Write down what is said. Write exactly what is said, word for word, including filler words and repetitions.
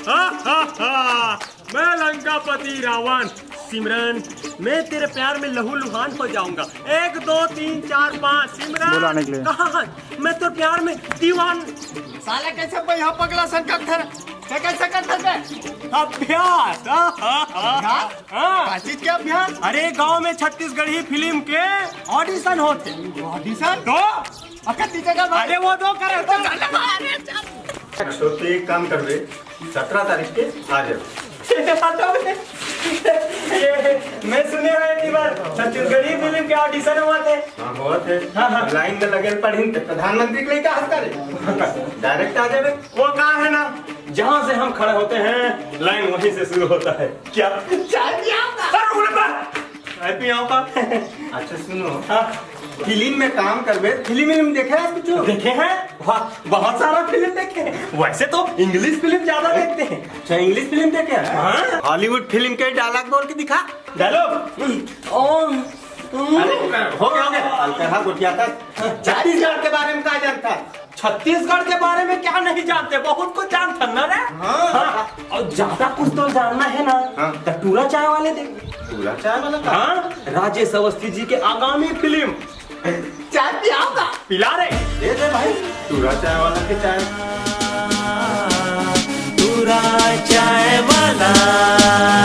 हा, हा, हा, मैं लंकापति रावण। सिमरन, मैं तेरे प्यार में लहूलुहान हो जाऊंगा। एक, दो, तीन, चार, पाँच। सिमरन, बोला निकले। कहाँ? मैं तो प्यार में दीवान। साला कैसे भाई यहाँ पगला सन का घर? ते कैसे कर सकते? अभ्यास। हाँ, हाँ, हाँ। अभ्यास? हाँ। का चीज के अभ्यास? अरे, गांव में छत्तीसगढ़ी फिल्म के ऑडिशन होथे। ऑडिशन? तो? अरे, वो दो करे। तो चल, अरे, चल। तो तू एक काम करबे, सत्रह तारीख के आ जाबे। ये, मैं सुने हंव एक बार छत्तीसगढ़ी फिल्म के ऑडिशन होवत हे। हाँ, होवत हे। हाँ, हाँ। लाइन में लगे पड़िन ते प्रधानमंत्री के लइका हंस करे। डायरेक्ट आ जाबे। वो कहाँ है ना, जहाँ से हम खड़े होते हैं, लाइन वहीं से शुरू होता है। क्या? चाय पिया? अरे, उन्हें बात। चाय पियाऊंगा। अच्छा सुनो, हाँ। फिल्म में काम करबे, फिल्म विल्म देखे हस कुछ? देखे हैं, वाह, बहुत सारा फिल्म देखे हैं। वैसे तो इंग्लिश फिल्म ज्यादा देखते हैं। अच्छा, इंग्लिश फिल्म देखे हस? हाँ। हॉलीवुड फिल्म के डायलॉग बोल के दिखा। डायलॉग? ओ, अरे, हो गया, हो गया। अलकरहा गोठियाथस। छत्तीसगढ़ के बारे में का जानथस? छत्तीसगढ़ के बारे में क्या नहीं जानते, बहुत कुछ जानथन ना रे। हाँ। हाँ, और ज्यादा कुछ तो जानना है ना, हाँ। तो टूरा चाय वाले देख। टूरा चाय वाला का? हाँ, राजेश अवस्थी जी के आगामी फिल्म। चाय पियाओ का? पिला रे। दे दे भाई, टूरा चाय वाला के चाय। टूरा चाय वाला।